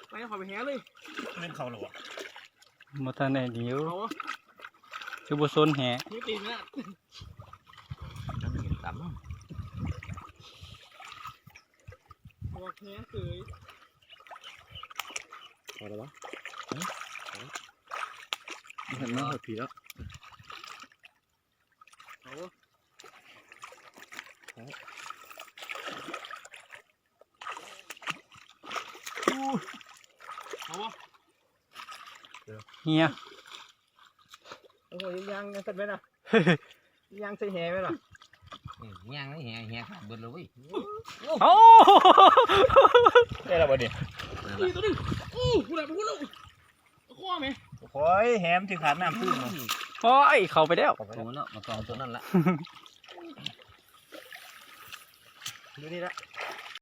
ໄປ ເຂົ້າໄປແຫເລີຍ. ແມ່ນເຂົ້າແລ້ວບໍ່? ບໍ່ທັນໄດ້ດີຢູ່. ເຂົ້າບໍ່? ຄືບໍ່ສົນແຫ. ມີຕີນນະ. ມັນເຫັນຕຳ ບໍ່ແຮງເລີຍ. ພໍແລ້ວບໍ່? ຮະ? ບໍ່ເຫັນມາຮອດພີ້ແລ້ວ. ເອົາ ເອົາ ເອົາບໍ່? ເຫຍ. ໂອ້ຍ ຍ່າງ ຍ່າງໃສ່ແມ່ນນະ ຍ່າງໃສ່ແຫແມ່ນນະ. ອືມ ຍ່າງໃສ່ແຫ ແຫຂາດເບິດແລ້ວເວີຍ. ໂອ້ ໄດ້ແລ້ວບໍ່ນີ້? ນີ້ຕົວໜຶ່ງ. ໂອ້ ພຸ້ນນະ ພຸ້ນນະ. ໂອ້ຍ ແຫມັນຊິຂາດນ້ຳ ໂອ້ຍ ເຂົ້າໄປແລ້ວ. ເຂົ້າໄປແລ້ວ ໂອ້ເນາະ ມາກອງຕົວນັ້ນລະ ຢູ່ນີ້ລະ.